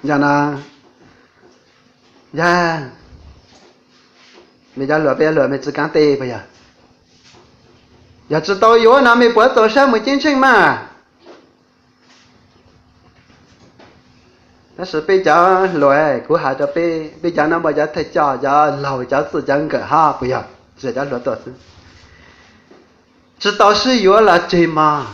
Yog no, yog, mej cov hluas, peb cov hluas mej tsi kaab teb puas yog? Yog tsi tau yuav no mej puas txaus sab mus ceeb tsheej mas? Tab sis peb cov hluas, kuv has rau peb, peb cov no muaj cov thawj coj, cov laug, cov txwj cov nkawm hab puas yog? Tsi yog cov hluas tuaj xwb. Tsi tau sib yuav los tseg mog,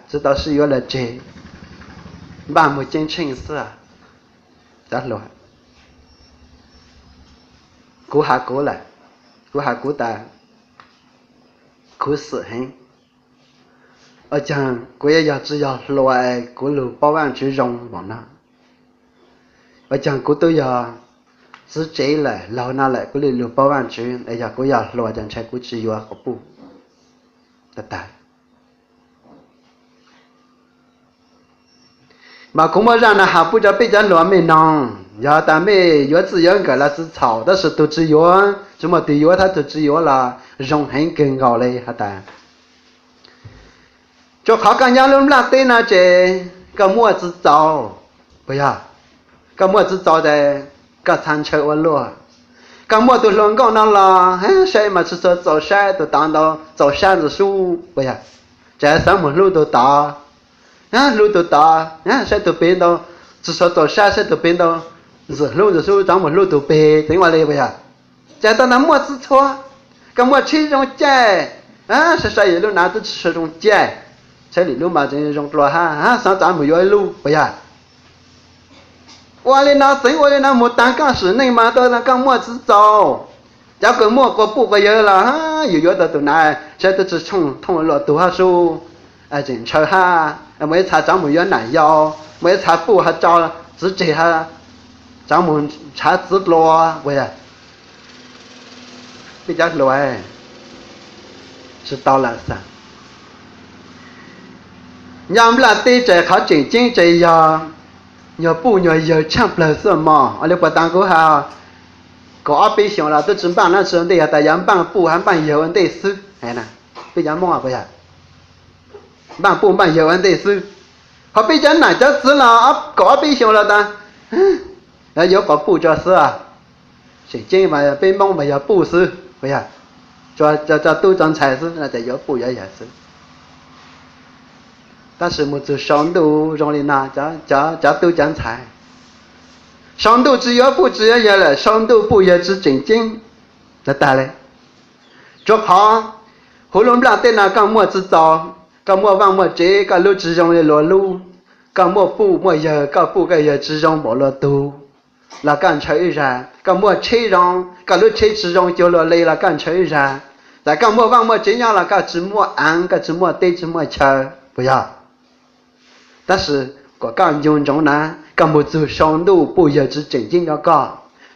tsi tau sib yuav los tseg, npaj mus ceeb tsheej xwb. Cov hluas, kuv has kuv lawm, kuv has kuv tas, khuv xim heev. Ua caag kuv yuav yog tsi yog hluas es kuv lug paub Vaajtswv zoo npaum no? Ua caag kuv tub yog txiv tsev lawm, laug no lawm, kuv lug paub Vaajtswv es yog kuv yog hluas ces ntshai kuv tsi yuav quas puj tag tag. Mas kuv muab zaaj no has pub rau peb cov hluas mej noog, yog tas mej yuav txwj yuav nkawm los tsi txhaum, tab sis tug tsi yuav, tsi muaj tug yuav, thab tug tsi yuav los zoo heev kawg nkaus le has tas, rua qhov koj nyob lub nplaj teb no ces koj muaj tsi txaus, puas yog? Koj muaj tsi txaus ces koj txha ntshaw ua luaj. Koj muaj tug hluas nkauj no los saib mas tsi txhua txaus sab, tug tod ntau txaus sab ntxim hlub, puas yog? Ces xaav mus hlub tug tod, hlub tug tod, saib tug pem ntau tsi txhua txaus sab, saib tug pem ntau ntxim hlub ntxim hlub, txav mus hlub tug pem, tseem ua le puas yog? Ces tau tas muaj tsi txhua, koj muaj tsheb zoo caij, saib saib yus lub nav twb tsi zoo caij, tsheb lwm lub mas tseem zoo dlua hab, xaav txav mus yuav ib lub puas yog? Ua le no xeev ua le no mus taag koj sim neej mas tau tas koj muaj tsi txaus. Cov kws muaj quas puj quas yawg los yus yuav tau tug nav saib twb tsi thooj luag tug hab sub, tseem ntshaw hab, muaj ib txha tsav mus yuav nam yau, muaj ib txha puj hab tso txiv tseg hab, tsav mus ntshaw txiv dlua puas yog? Peb cov hluas, tsi tau lawm xwb. Nyob nplaj teb ces qhov tseem ceeb ces yog nyuag puj nyuag yawg tshaaj plawg xwb mog. Ua le puas tas kuv has, kaum ob peb xyoos los twb tsi npaaj dlaab tsi ua ntej, has tas yuav npaaj puj hab npaaj yawg ua ntej xwb. Peb cov Moob puas yog? Npaaj puj npaaj yawg ua ntej xwb. Ho peb cov nam cov txiv los kaum ob peb xyoos los tas yuav quas puj tso xwb. Tseem ceeb mas peb Moob mas yog puj xwb, tso tub tso ntxhais xwb, yuav puj yuav yawg xwb. Tab sis mus txug sau ntuj zoo li no, cov tub cov ntxhais, sau ntuj tsi yuav puj tsi yuav yawg lawm, sau ntuj puj yawg tsi tseem ceeb tag le. Rua qhov huv lub nplaj teb no koj muaj tsi txaus, koj muaj vaaj muaj tsev koj lub tsi zoo li luag lub, koj muaj puj muaj yawg koj puj koj yawg tsi zoo npaum luag tug los koj ntshaw ib zag, koj muaj tsheb zoo koj lub tsheb tsi zoo cuag luag le los koj ntshaw ib zag. Txawm koj muaj vaaj muaj tsev nyob los koj tsi muaj aav, koj tsi muaj teb tsi muaj chaw, puas yog? Tab sis kuas koj ncu ntsoov na, koj mus txug sau ntuj puj yawg tsi tseem ceeb rua koj,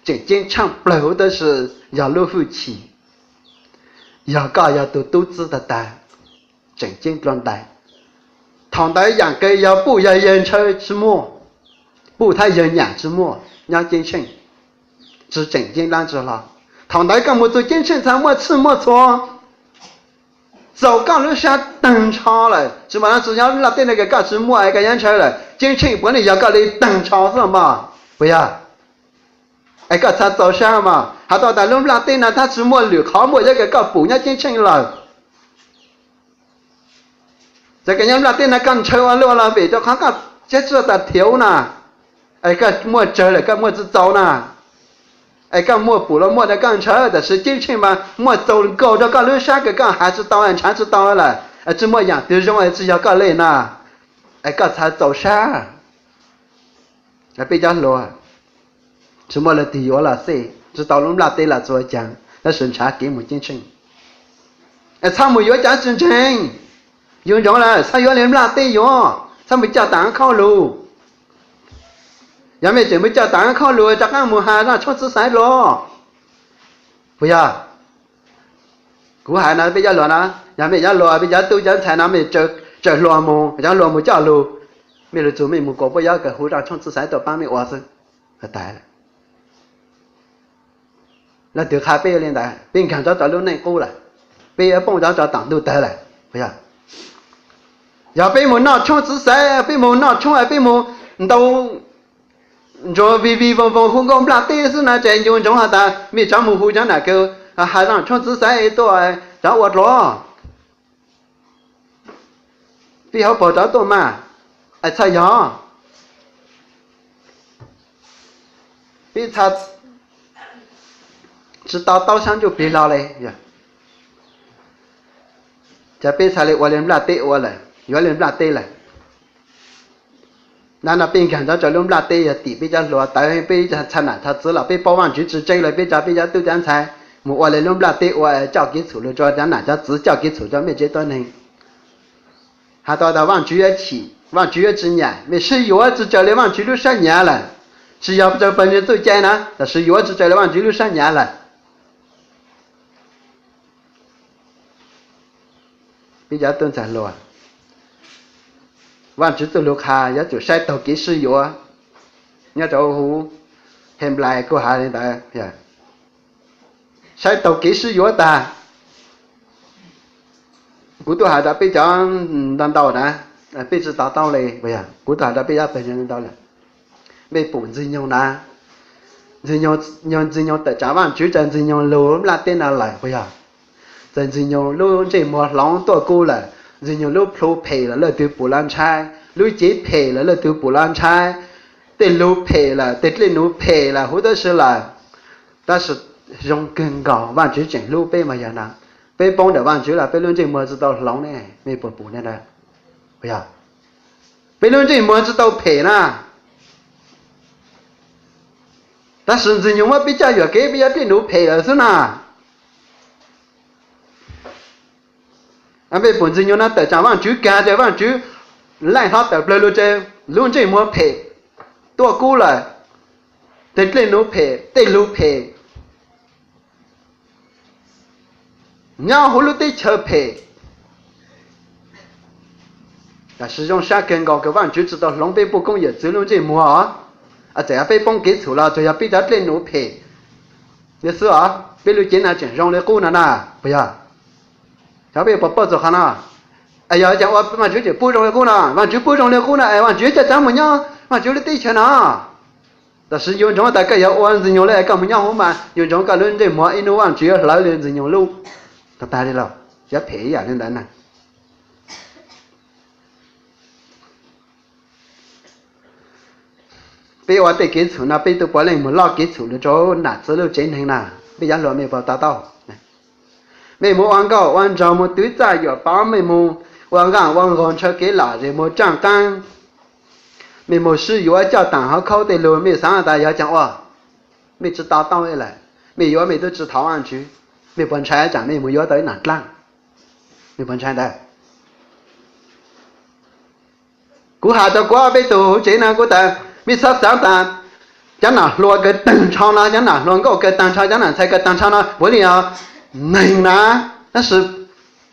tseem ceeb tshaaj plawg huv tab sis yog lub hwj chim, yog koj yog tug tub txib tag tag, tseem ceeb dlua ntais. Thaum ntawd yaam kawg yog puj yog yawg ntshaw tsi muaj, puj thab yawg nyam tsi muaj nyob ceeb tsheej, tsi tseem ceeb dlaab tsi hlo. Thaum ntawd koj mus txug ceeb tsheej txha muaj txhij muaj txhua, txaus koj lub sab taag nrho lawm, tsi muaj dlaab tsi nyob lub nplaj teb no kws koj tsi muaj es koj yuav ntshaw lawm, ceeb tsheej puav leej yog koj le taag nrho xwb mog, puas yog? Es koj txha txaus sab mog, has tau tas lub nplaj teb no thab tsi muaj lwm qhov muaj yuav kws koj pum nyob ceeb tsheej lawm. Txawm kws nyob nplaj teb no koj ntshaw ua luaj los vim rua qhov koj siab tsi tas thiav na, es koj muaj tsawg lawm koj muaj tsi txaus na, es koj muaj pum los muaj rua koj ntshaw, tab sis ceeb tsheej mas muaj txaus nkaus rua koj lub sab kws koj has tsi tau ntshaw tsi tau lawm, tsi muaj yaam twg zoo es tsi yog koj le na, es koj txha txaus sab. Peb cov hluas, tsi muaj leej twg yuav los xij, tsi tau lub nplaj teb los txhua caag, tab sis ntshaw kev mus ceeb tsheej. Es txhob mus yuav cov tsi ntseeg, yug ntsoov lawm txhob yuav li nplaj teb yuav, txhob mus coj tag khauj lug. Yog mej tseem mus coj tag khauj lug rov qaab mus has zaaj tshoob txiv xaiv dlua, puas yog? Kuv has no peb cov hluas na, yog mej cov hluas peb cov tub cov ntxhais no mej tsaws hluas mus, cov hluas mus coj lug, mej lug txug mej mus kuas puab yuav kws hu zaaj tshoob txiv xaiv tuaj paab mej ua xwb. Leej twg qha peb li ntawd peb nkaag rov rua lub neej qub lawm, peb yuav poob rov rua tom ntuj tawg lawm. Yog peb mus noj tshoob txiv xaiv, peb mus noj tshoob es peb mus ntau ntsuag vij vij voog voog hu nkauj nplaj teb xwb na, ces ncu ntsoov has tas mej tsav mus hu cov nam kws has zaaj tshuaj txwv xaiv tuaj tsav ua dlov. Peb hauv paug rov tuaj mas, txhaj yog peb txha tsi to taub sab ntsuj plig hlo le. Ces peb txha le ua le nplaj teb ua lawm, yuav le nplaj teb lawm. Nab no peb nkaag nrov rua lub nplaj teb yog tim peb cov hluas tawv, peb txha nam txha txwv los peb paub Vaajtswv tsi tseeb le peb tsa peb cov tub cov ntxhais mus ua le lub nplaj teb ua coj kev txhum lug rua cov nam cov txwv, coj kev txhum rua mej tsev tuab neeg. Has tau tas Vaajtswv yuav chim, Vaajtswv yuav tsi nyam, mej sib yuav tsi tsaws le Vaajtswv lub sab nyaav lawm. Tsi yog tsaws pawg ntseeg txuj cai na, tab sis yuav tsi tsaws le Vaajtswv lub sab nyaav lawm. Peb cov tub ntxhais hluas, Vaajtswv txuj lug qha yuav tsum saib taug kev sib yuav. Nyob rau huv Henplais kuj has le ntawd, saib taug kev sib yuav tag. Kuv tub has rua peb cov ntau ntau na, peb tsi to taub le, kuv tub has rua peb cov pawg ntseeg ntau ntau lawm. Mej pum Ntxwg Nyoog na, Ntxwg Nyoog, Ntxwg Nyoog tawm tsaam Vaajtswv tsaws Ntxwg Nyoog lug nplaj teb no lawm puas yog? Txawm Ntxwg Nyoog lub ntsej muag hloov tuaj kub lawm, Ntxwg Nyoog lub plhu phem los leej twg pum los ntshai, lub cev phem los leej twg pum los ntshai, tej lug phem lawm, tej dlej nuv phem lawm huv tab sis lawm, tab sis zoo kawg nkaus Vaajtswv tseem hlub peb mas yog na. Peb poob ntawm Vaajtswv los peb lub ntsej muag tsi tau hloov ne, mej puas pum le ntawd? Puas yog? Peb lub ntsej muag tsi tau phem na, tab sis Ntxwg Nyoog muab peb coj yuam kev peb cov dlej nuv phem lawm xwb na. Mej pum Ntxwg Nyoog no tawm tsaam Vaajtswv kag ces Vaajtswv laij hlob tawm plawg lug ces lub ntsej muag phem tuaj kub lawm, tej dlej nuv phem, tej lug phem, nyob huv lub teb chaws phem. Tab sis zoo sab kawg nkaus kws Vaajtswv tsi tau hloov peb puj koob yawm txwv lub ntsej muag os. Txawm yog peb poob kev txhum los tsuas yog peb cov dlej nuv phem xwb os, peb lub cev no tseem zoo li qub no na, puas yog? Xyov peb puas paub txog qhov no. Yog caag ua Vaajtswv tseem pub zoo li qub no? Vaajtswv pub zoo li qub no es Vaajtswv coj cov mus nyob Vaajtswv lub teb chaws no. Tab sis yus ntsoov tas koj yog ua Ntxwg Nyoog le koj mus nyob huv mas yus ntsoov koj lub ntsej muag ib hnub Vaajtswv yuav hlawv li Ntxwg Nyoog lub tag tag li los yuav phem ib yam li ntawd na. Peb ua tej kev txhum no peb tub puav leej mus loj kev txhum lug rau nam txwv lub tsev neeg na. Peb cov hluas mej puas to taub? Mej mus ua nkauj ua nraug, mus twv txaj yuam pov, mej mus ua nqaj ua nqaug, ntshaw kev lom zem, mus tsaaj qaab, mej mus sib yuav coj taam hauv khaub tej lug, mej xaav tas yog caag ua? Mej tsi to taub lawm, mej yuav mej tub tsi thov Vaajtswv, mej puas ntshai tsaam mej mus yuav tau ib nam dlaab? Mej puas ntshai ntawd? Kuv has rau kuv ob peb tug huv tsev no kuv tas mej txhob xaav tas cov nam hluas kawg taag nrho no, cov nam hluas nkauj kawg taag nrho, cov nam ntxhais kawg taag nrho no puav leej yog neeg na, tab sis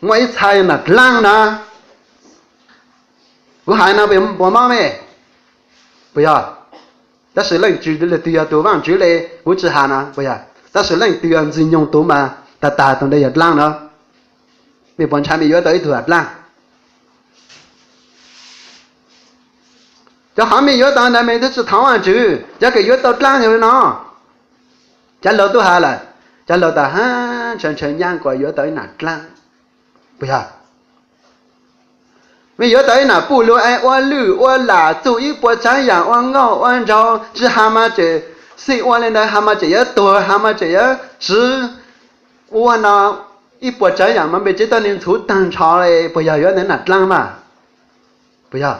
muaj ib txha yog nam dlaab na. Kuv has no puas mob mej? Puas yog? Tab sis leej twg leej twg yog tug Vaajtswv le kuv tsi has no puas yog, tab sis leej twg yog Ntxwg Nyoog tug mas tag tag tug ntawd yog dlaab no. Mej puas ntshai mej yuav tau ib tug dlaab? Cov qhov mej yuav tau ntawd mej tub tsi thov Vaajtswv, cov kws yuav tau dlaab yog li no. Cov laug tub has lawm, cov laug tas hab ntshaw ntshaw nyab kuas yuav tau ib nam dlaab. Puas yog? Mej yuav tau ib nam puj lug es ua lwj ua lam, txuj ib puas tsaav yaam, ua nkauj ua nraug, tsi has mas tseem xij ua le ntawd, has mas tseem yuav tuag, has mas tseem yuav tsiv ua no, ib puas tsaav yaam mas mej tsev tuab neeg ntxhuv taag nrho le, puas yog yuav tau nam dlaab mas? Puas yog?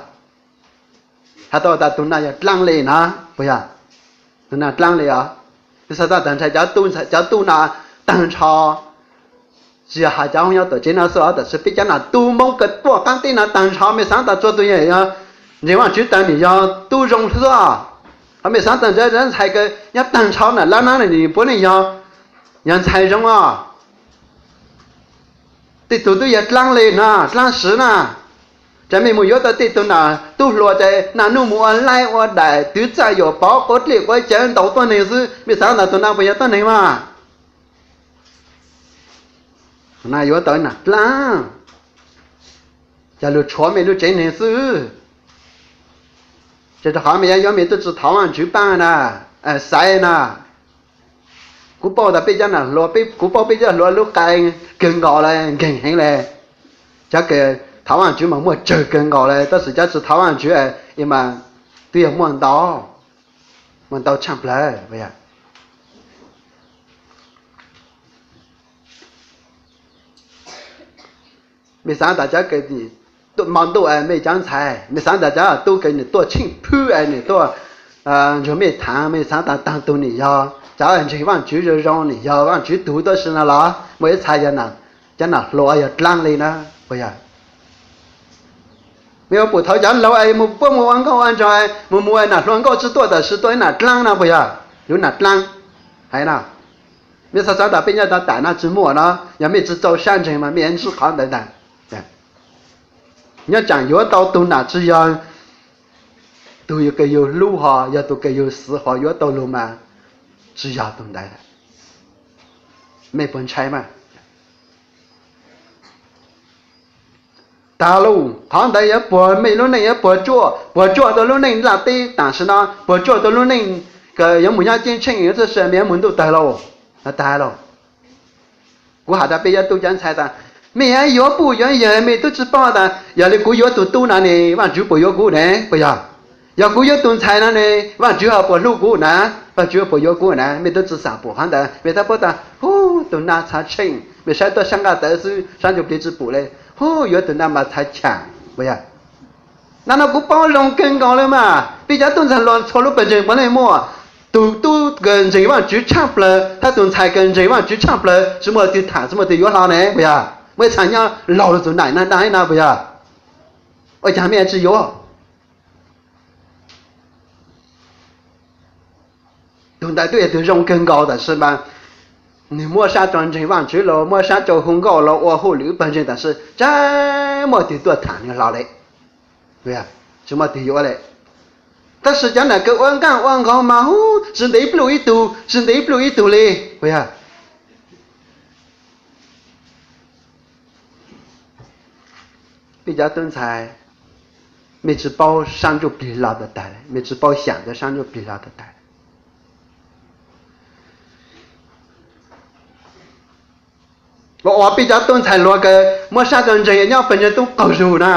Has tau tas tug no yog dlaab le na, puas yog? Tug no dlaab le os. Xaav tas taag ntshai cov tub no taag nrho, tsi yog has cov nyob tuam tsev no xwb os, tab sis peb cov nam tub Moob kawg tuaj qaab teb no taag nrho, mej xaav tas txhua tug yog ntseeg Vaajtswv tas nwg yog tub zoo xwb os. Ho mej xaav tas ntseeg ntxhais kawg nyob taag nrho nam dlaab na, nwg puav leej yog, yog ntxhais zoo os. Tej tug twb yog dlaab le na, dlaab siv na. Ces mej mus yuav tau tej tug nam tub hluas ces naj nub mus ua laib ua daim, twv txaj yuam pov, quav dlej quav cawv, ntaus tuab neeg xwb, mej xaav tas tug no puas yog tuab neeg mas? Tug no yuav tau nam dlaab, coj lug tshuav mej lub tsev neeg xwb. Ces rau qhov mej yuav mej tub tsi thov Vaajtswv paab na, xaiv na. Kuv paub tas peb cov nam hluas, kuv paub peb cov hluas lub qai kawg nkaus le, nkeeg heev le. Cov kws thov Vaajtswv mas muaj tsawg kawg nkaus le, tab sis cov tsi thov Vaajtswv mas twb yog muaj ntau, muaj ntau tshaaj plawg. Mej xaav tas cov kws hmo ntuj mej cov ntxhais, mej xaav tas cov tub kws nwg tuaj tsheej phwb es nwg tuaj nrug mej thaav, mej xaav tas taag tug nwg yog cov ntseeg Vaajtswv zoo zoo, nwg yog Vaajtswv tug tuab si no los? Muaj ib txha yog cov nam hluas yog dlaab li na, puas yog? Mej yuav pum thaud cov laug es mus puab mus ua nkauj ua nraug, mus mus nam hluas nkauj tsi tuaj tab sis tuaj ib nam dlaab no, puas yog? Lub nam dlaab hais no. Mej xaav xaav tas peb nyob tau tam no tsi muaj no, yog mej tsi txaus sab ntseeg mas mej yuav ntsib qhov ntawd ntag. Nyob tsaam yuav tau tug nam tsi yog tug kws yug hlub ho yog tug kws yug xwv ho yuav tau lug mas tsi yog tug ntawd. Mej puas ntshai mas? Tag lauj, qhov ntawd yuav puag mej lub neej yuav puag tsuaj, puag tsuaj tau lub neej nplaj teb tam sim no, puag tsuaj tau lub neej kws yuav mus nyob ceeb tsheej yuav txhua sia, mej yuav mus ntuj tawg lauj. Tag lauj. Kuv has rau peb cov tub cov ntxhais tas, mej yuav puj yuav yawg mej tub tsi paub tas yog li kuv yuav tug tub na ne, Vaajtswv puas yuav kuv ne, puas yog? Yog kuv yuav tug ntxhais na ne, Vaajtswv ho puas hlub kuv na? Vaajtswv puas yuav kuv na? Mej tub tsi xaav pum qhov ntawd, mej tab paub tas hub tug nab txha tsheej, mej saib tuab sab nqaj tawv xwb, sab ntsuj plig tsi pum le, hub yuav tug nab mas txha chaam, puas yog? Nab no kuv paub zoo kawg nkaus le mas, peb cov tub ntxhais hluas txhua lub pawg ntseeg puav leej muaj tug tub kws ntseeg Vaajtswv tshaaj plawg, hab tug ntxhais kws ntseeg Vaajtswv tshaaj plawg tsi muaj twg tham tsi muaj twg yuav hlo ne, puas yog? Muaj ib txha nyob laug lug txug nraim na dlaab na, puas yog? Ua caag mej tsi yuav? Tug ntawd twb yog tug zoo kawg nkaus tab sis mas nwg muab sab rua ntseeg Vaajtswv los muab sab rua hu nkauj los ua hauj lwm pawg ntseeg tab sis tsi muaj twg tuaj tham nwg hlo le, tsi muaj twg yuav le. Tab sis cov nam kws ua nqaaj ua nqaug mas hub tsi ntev pluj ib tug, tsi ntev pluj ib tug le, puas yog? Peb cov tub ntxhais, mej tsi paub sab ntsuj plig lug tag tag, mej tsi paub xyaam rua sab ntsuj plig lug tag tag. Ua peb cov tub ntxhais hluas kws muab sab rua ntseeg nyob pawg ntseeg tub qaug zug na,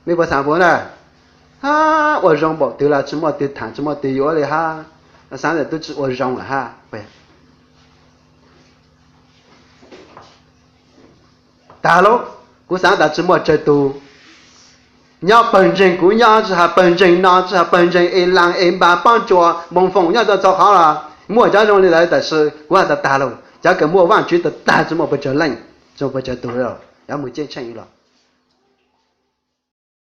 mej puas xaav pum na? Hab ua zoo npaum twg los tsi muaj twg tham tsi muaj twg yuav le hab, xaav tas tub tsi ua zoo lawm hab. Tag lauj, kuv xaav tas tsi muaj tsawg tug nyob pawg ntseeg kuv nyob, tsi has pawg ntseeg no tsi has pawg ntseeg E Laas, E Npas, Pob Tsuas, Npoo Foom nyob rua txhua qhov los muaj cov zoo li ntawd tab sis kuv has tas tag lauj, cov kws muaj Vaajtswv tag tag tsi muaj pes tsawg leej, tsi muaj pes tsawg tug le, yuav mus ceeb tsheej lawm.